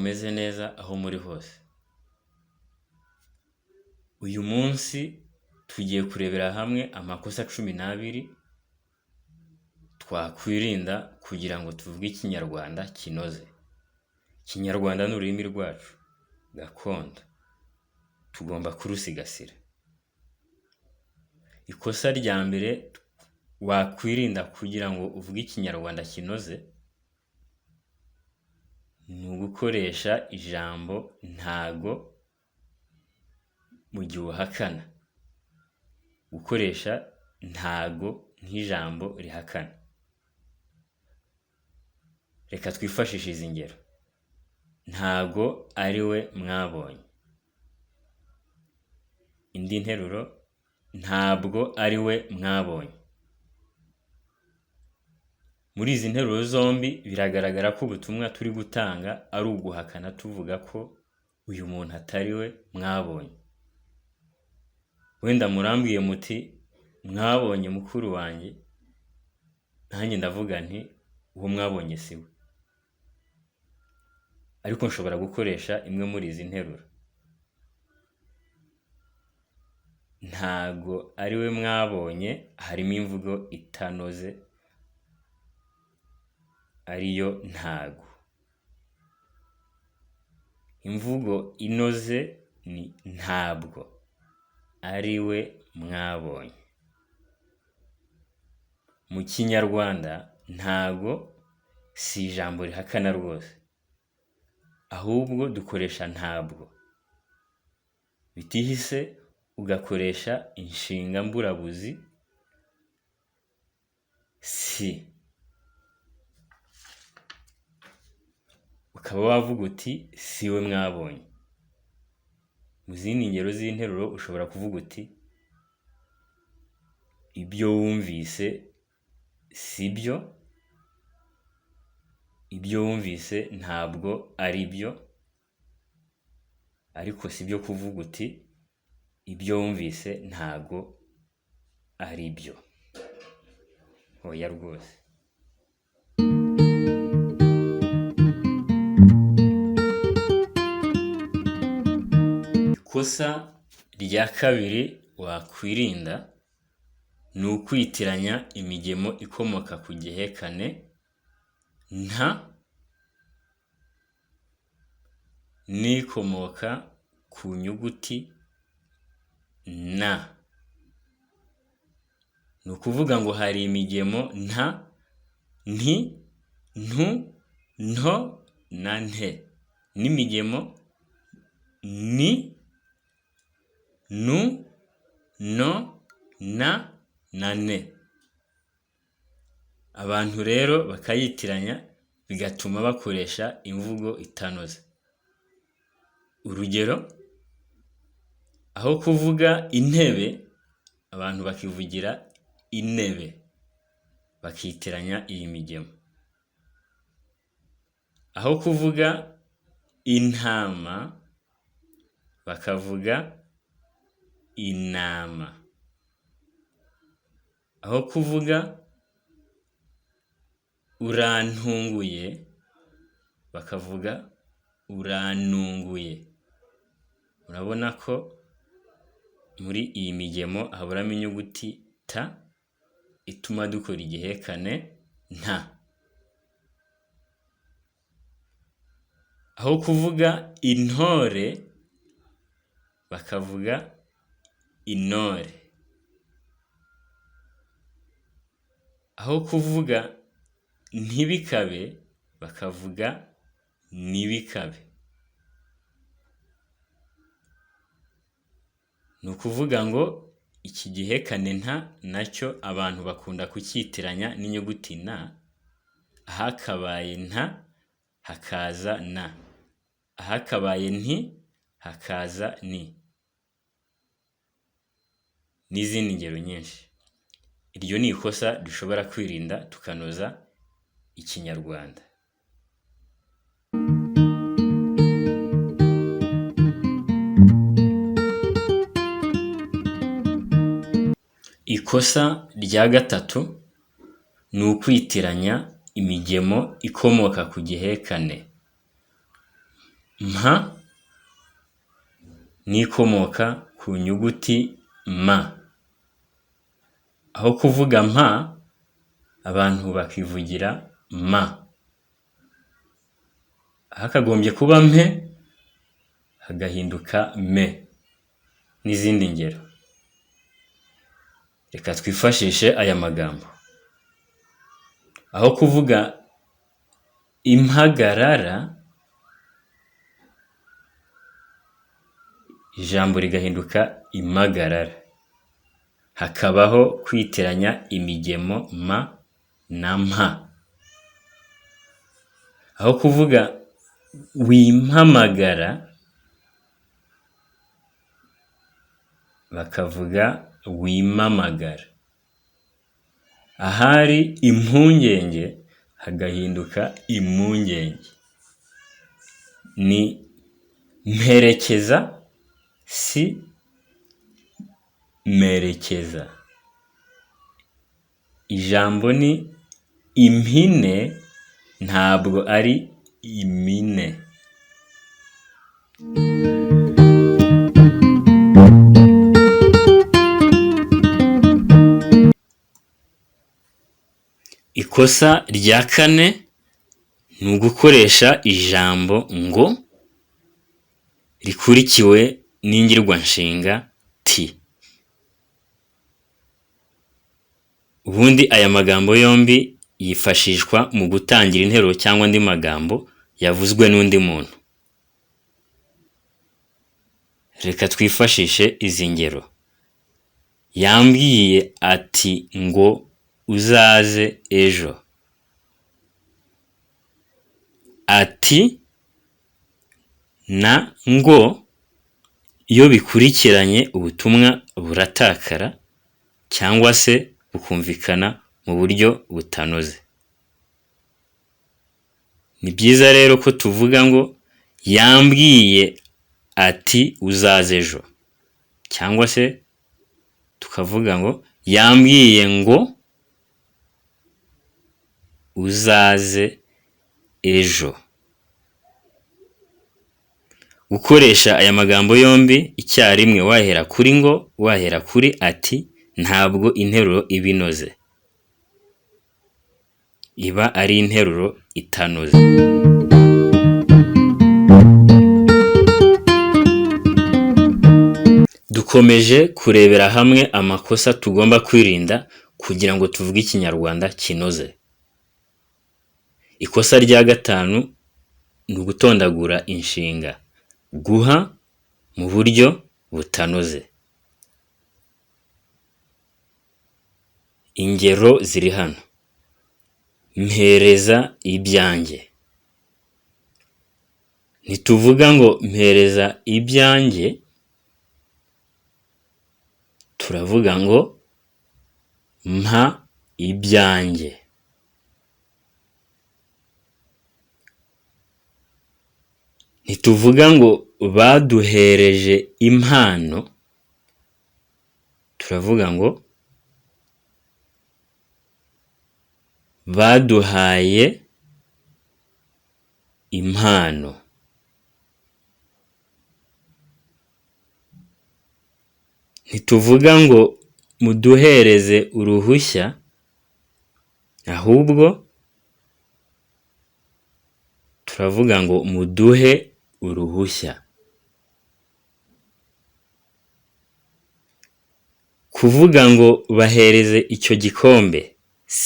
mumeze neza aho muri hose. Uyu munsi tugiye kurebera hamwe amakosa 12 twakwirinda kugira ngo tuvuge Ikinyarwanda kinoze. Ikinyarwanda ni ururimi rwacu gakondo, tugomba kurusigasira. Ikosa rya mbere wakwirinda kugira ngo uvuge Ikinyarwanda kinoze, ni ugukoresha ijambo ntago mu gihe uhakana. Gukoresha ntago nk'ijambo rihakana. Reka twifashishe izi ngero. Ntago ari we mwabonye. Indi nteruro, ntabwo ari we mwabonye. Muri izi nteruro zombi biragaragara ko ubutumwa turi gutanga ari uguhakana tuvuga ko uyu muntu atari we mwabonye. Wenda murambwiye muti mwabonye mukuru wanjye, nanjye ndavuga nti uwo mwabonye si we. Ariko nshobora gukoresha imwe muri izi nteruro. Ntago ari we mwabonye harimo imvugo itanoze ariyo ntago. Imvugo inoze ni ntabwo ari we mwabonye. Mu Kinyarwanda ntago si ijambo rihakana rwose, ahubwo dukoresha ntabwo. Bitihise ugakoresha inshinga mburabuzi si. Ukaba wavuga uti si we mwabonye. Mu zindi ngero z'interuro ushobora kuvuga uti ibyo wumvise si byo, ibyo wumvise ntabwo ari byo, ariko si byo kuvuga uti ibyo wumvise ntago ari byo. Oya rwose. Ikosa rya kabiri wakwirinda ni ukwitiranya imigemo ikomoka ku gihekane nta n'ikomoka ku nyuguti na. Ni ukuvuga ngo hari imigemo nta, nti, ntu, nto na nte, n'imigemo ni, nu, no, na na ne. Abantu rero bakayitiranya bigatuma bakoresha imvugo itanoze. Urugero, aho kuvuga intebe abantu bakivugira inebe, bakitiranya iyi migemo. Aho kuvuga intama bakavuga inama. Aho kuvuga urantunguye bakavuga uranunguye. Urabona ko muri iyi migemo haburamo inyuguti ta ituma dukora igihekane nta. Aho kuvuga intore bakavuga inore. Aho kuvuga ntibikabe bakavuga nibikabe. Ni ukuvuga ngo iki gihekane nta nacyo abantu bakunda kucyitiranya n'inyuguti na, ahakabaye nta hakaza na, ahakabaye nti hakaza ni, n'izindi ngero nyinshi. Iryo ni ikosa dushobora kwirinda tukanoza Ikinyarwanda. Ikosa rya gatatu ni ukwitiranya imigemo ikomoka ku gihekane Mpa n'ikomoka ku nyuguti M. Aho kuvuga mpa, abantu bakivugira ma. Hakagombye kuba mpe, hagahinduka me. N'izindi ngero. Reka twifashishe aya magambo. Aho kuvuga impagarara, ijambo rigahinduka impagarara. Hakabaho kwitiranya imigemo ma na mpa. Aho kuvuga wimpamagara, bakavuga wimamagara. Ahari impungenge hagahinduka impungenge. Ni mperekeza si merekeza. Ijambo ni impine ntabwo ari imine. Ikosa rya kane ni ugukoresha ijambo ngo rikurikiwe n'ingirwanshinga ti. Ubundi aya magambo yombi yifashishwa mu gutangira interuro cyangwa andi magambo yavuzwe n'undi muntu. Reka twifashishe izi ngero. Yambwiye ati ngo uzaze ejo. Ati na ngo iyo bikurikiranye ubutumwa buratakara cyangwa se bukumvikana mu buryo butanoze. Ni byiza rero ko tuvuga ngo yambwiye ati uzaze ejo, cyangwa se tukavuga ngo yambwiye ngo uzaze ejo. Gukoresha aya magambo yombi icyarimwe, wahera kuri ngo, wahera kuri ati, ntabwo interuro iba inoze. Iba ari interuro itanoze. Dukomeje kurebera hamwe amakosa tugomba kwirinda kugira ngo tuvuge Ikinyarwanda kinoze. Ikosa rya gatanu ni ugutondagura inshinga guha mu buryo butanoze. Ingero ziri hano. Mpereza ibyanjye. Ntituvuga ngo mpereza ibyanjye, turavuga ngo mpa ibyanjye. Ntituvuga ngo baduhereje impano, turavuga ngo baduhaye impano. Ntituvuga ngo muduhereze uruhushya, ahubwo turavuga ngo muduhe uruhushya. Kuvuga ngo bahereze icyo gikombe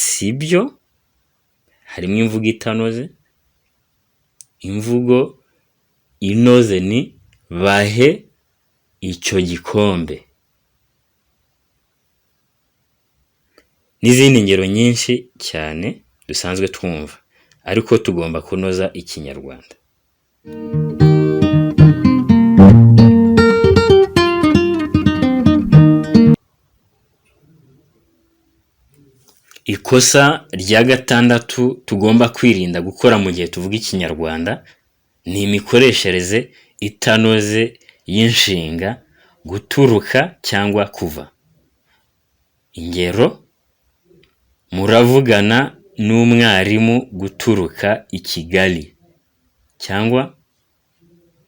sibyo, harimo imvugo itanoze. Imvugo inoze ni bahe icyo gikombe. N'izindi ngero nyinshi cyane dusanzwe twumva, ariko tugomba kunoza Ikinyarwanda. Ikosa rya gatandatu tugomba kwirinda gukora mu gihe tuvuga Ikinyarwanda ni imikoreshereze itanoze y'inshinga guturuka cyangwa kuva. Ingero: muravugana n'umwarimu guturuka i Kigali, cyangwa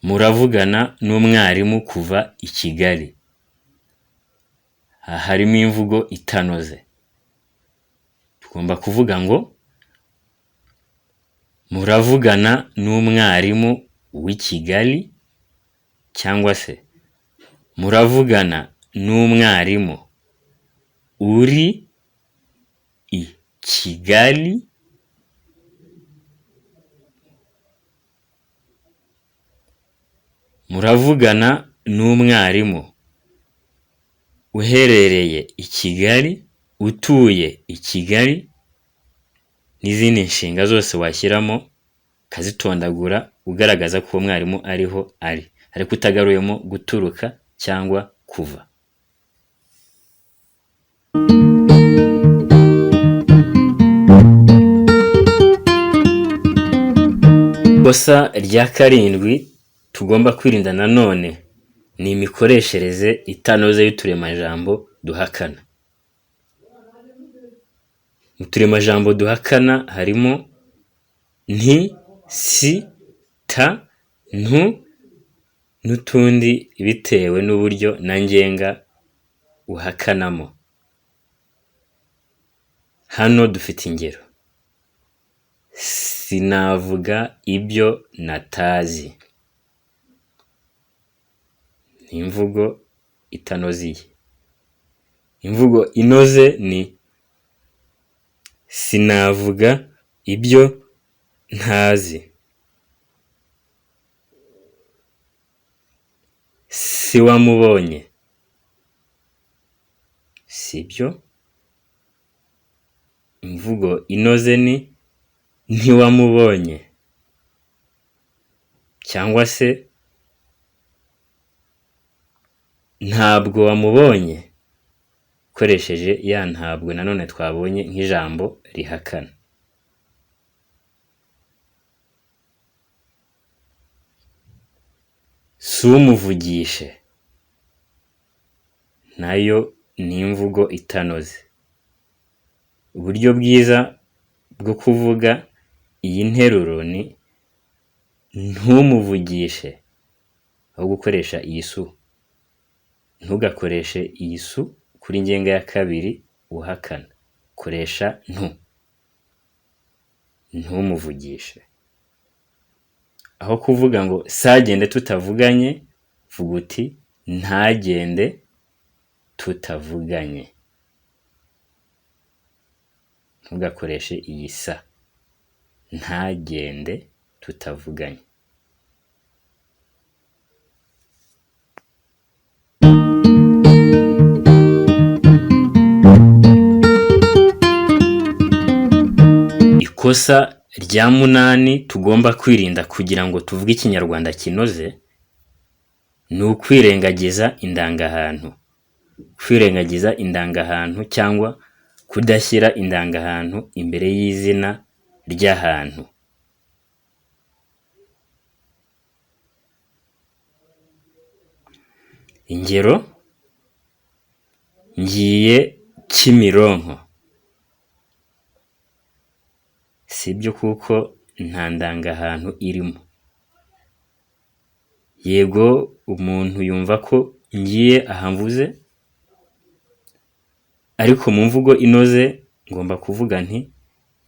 Muravugana n'umwarimu kuva i Kigali. Aha harimo imvugo itanoze. Tugomba kuvuga ngo muravugana n'umwarimu w'i Kigali cyangwa se muravugana n'umwarimu uri i Kigali. Muravugana n'umwarimu uherereye i Kigali, utuye i Kigali, n'izindi nshinga zose washyiramo ukazitondagura ugaragaza ko uwo mwarimu ariho ari, ariko utagaruyemo guturuka cyangwa kuva. Ikosa rya karindwi tugomba kwirinda nanone ni imikoreshereze itanoze y'uturemajambo duhakana. Mu turemajambo duhakana harimo nti, si, ta, ntu n'utundi bitewe n'uburyo na ngenga uhakanamo. Hano dufite ingero: sinavuga ibyo natazi. Ni imvugo itanoze iyi. Imvugo inoze ni sinavuga ibyo ntazi. Siwamubonye. Sibyo. Imvugo inoze ni ntiwamubonye cyangwa se ntabwo wamubonye, ukoresheje ya ntabwo nanone twabonye nk'ijambo rihakana. Sumuvugishe nayo ni imvugo itanoze. Uburyo bwiza bwo kuvuga iyi nteruro ni ntumuvugishe, aho gukoresha iyi su. Ntugakoreshe iyi su kuri ngenga ya kabiri uhakana, koresha ntu. Ntumuvugishe. Aho kuvuga ngo sagende tutavuganye, vuga uti ntagende tutavuganye. Ntugakoreshe iyi sa. Ntagende tutavuganye. Ikosa rya munani tugomba kwirinda kugira ngo tuvuge Ikinyarwanda kinoze ni ukwirengagiza indangahantu. Kwirengagiza indangahantu cyangwa kudashyira indangahantu imbere y'izina ry'ahantu. Ingero: ngiye Kimironko. Sibyo kuko nta ndangahantu irimo. Yego umuntu yumva ko ngiye aha mvuze, ariko mu mvugo inoze ngomba kuvuga nti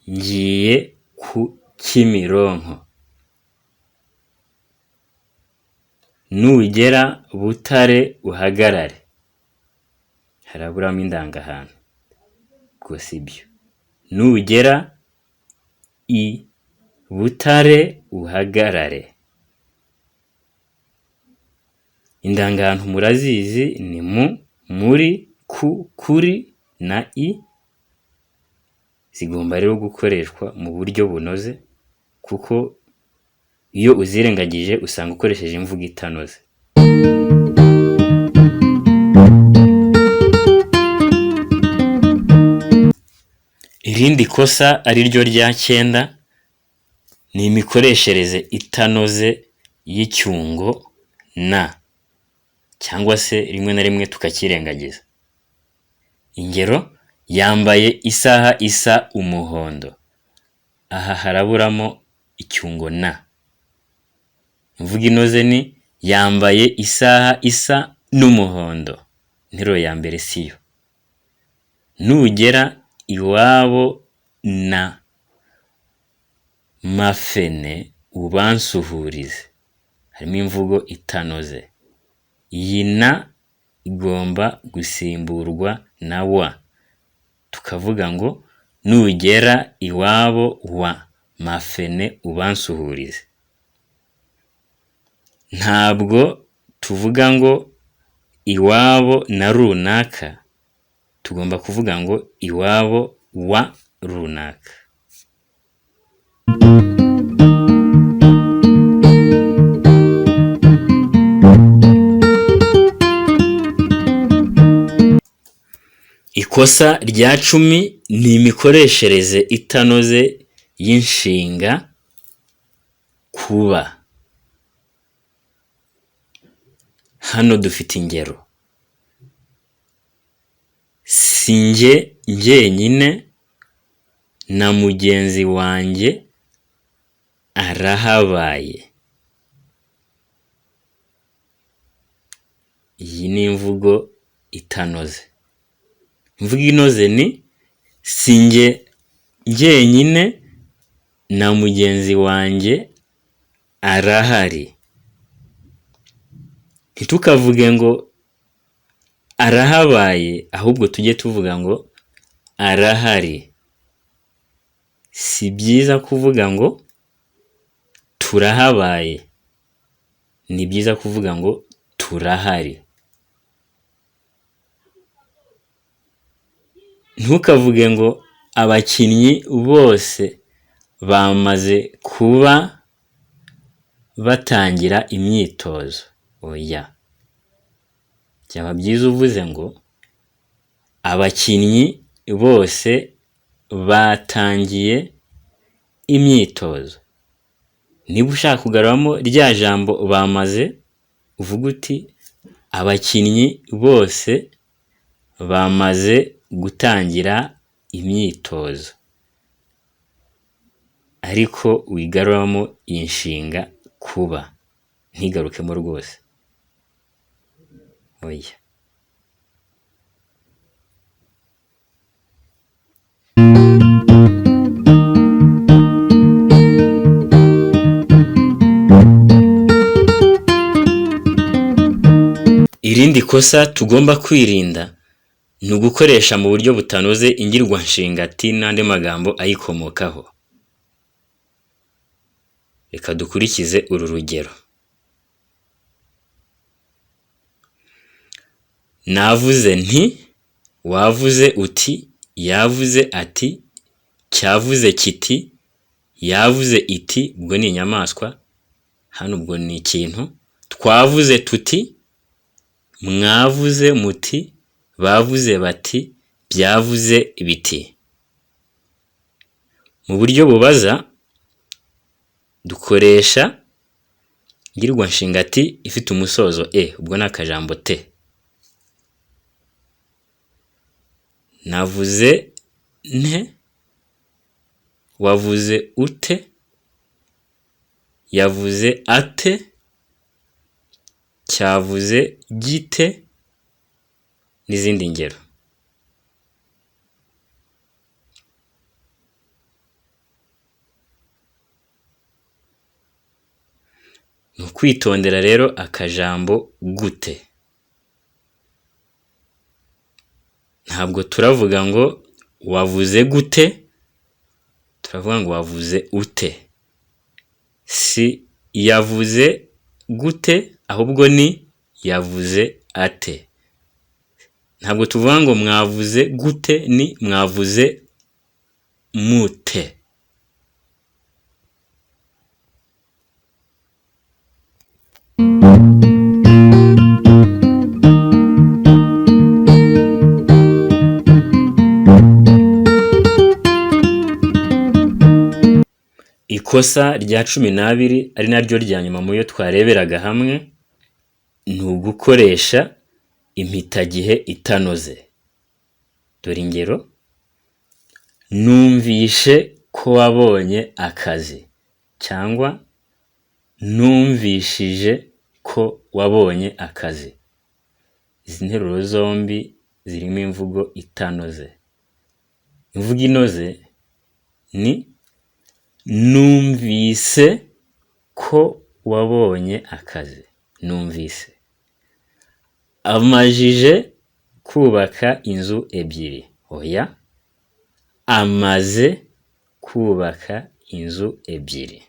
ngiye ku Kimironko. Nugera Butare uhagarare. Haraburamo indangahantu. Ubwo sibyo. Nugera i Butare uhagarare. Indangahantu murazizi ni mu, muri, ku, kuri na i. Zigomba rero gukoreshwa mu buryo bunoze kuko iyo uzirengagije usanga ukoresheje imvugo itanoze. Irindi kosa ari ryo rya cyenda ni imikoreshereze itanoze y'icyungo na cyangwa se rimwe na rimwe tukakirengagiza. Ingero: yambaye isaha isa umuhondo. Aha haraburamo icyungo na. Imvugo inoze ni yambaye isaha isa n'umuhondo. Interuro ya mbere siyo. Nugera iwabo na Mafene ubansuhurize. Harimo imvugo itanoze. Iyi na igomba gusimburwa na wa. Tukavuga ngo nugera iwabo wa Mafene ubansuhurize. Ntabwo tuvuga ngo iwabo na runaka, tugomba kuvuga ngo iwabo wa runaka. Ikosa rya 10 ni imikoreshereze itanoze y'inshinga kuba. Hano dufite ingero. Si njye njyenyine na mugenzi wanjye arahabaye. Iyi ni imvugo itanoze. Imvugo inoze ni si njye njyenyine na mugenzi wanjye arahari. Ntitukavuge ngo arahabaye, ahubwo tujye tuvuga ngo arahari. Si byiza kuvuga ngo turahabaye, ni byiza kuvuga ngo turahari. Ntukavuge ngo abakinnyi bose bamaze kuba batangira imyitozo. Oya, byaba byiza uvuze ngo abakinnyi bose batangiye imyitozo. Niba ushaka kugaruramo rya jambo bamaze, uvuge uti abakinnyi bose bamaze gutangira imyitozo. Ariko wigaruramo iyi nshinga kuba, ntigarukemo rwose. Oya. Irindi kosa tugomba kwirinda ni ugukoresha mu buryo butanoze ingirwanshinga ati n'andi magambo ayikomokaho. Reka dukurikize uru rugero. Navuze nti, wavuze uti, yavuze ati, cyavuze kiti, yavuze iti, ubwo ni inyamaswa, hano ubwo ni ikintu, twavuze tuti, mwavuze muti, bavuze bati, byavuze biti. Mu buryo bubaza dukoresha ingirwanshinga ati ifite umusozo e, ubwo ni akajambo te. Navuze nte, wavuze ute, yavuze ate, cyavuze gite, n'izindi ngero. Ni ukwitondera rero akajambo gute. Ntabwo turavuga ngo wavuze gute, turavuga ngo wavuze ute. Si yavuze gute, ahubwo ni yavuze ate. Ntabwo tuvuga ngo mwavuze gute, ni mwavuze mute. Ikosa rya 12 ari naryo rya nyuma mu yo twareberaga hamwe ni ugukoresha impitagihe itanoze. Dore ingero: numvishe ko wabonye akazi, cyangwa Numvishije ko wabonye akazi. Izi nteruro zombi zirimo imvugo itanoze. Imvugo inoze ni numvise ko wabonye akazi. Numvise. Amajije kubaka inzu ebyiri. Oya, amaze kubaka inzu ebyiri.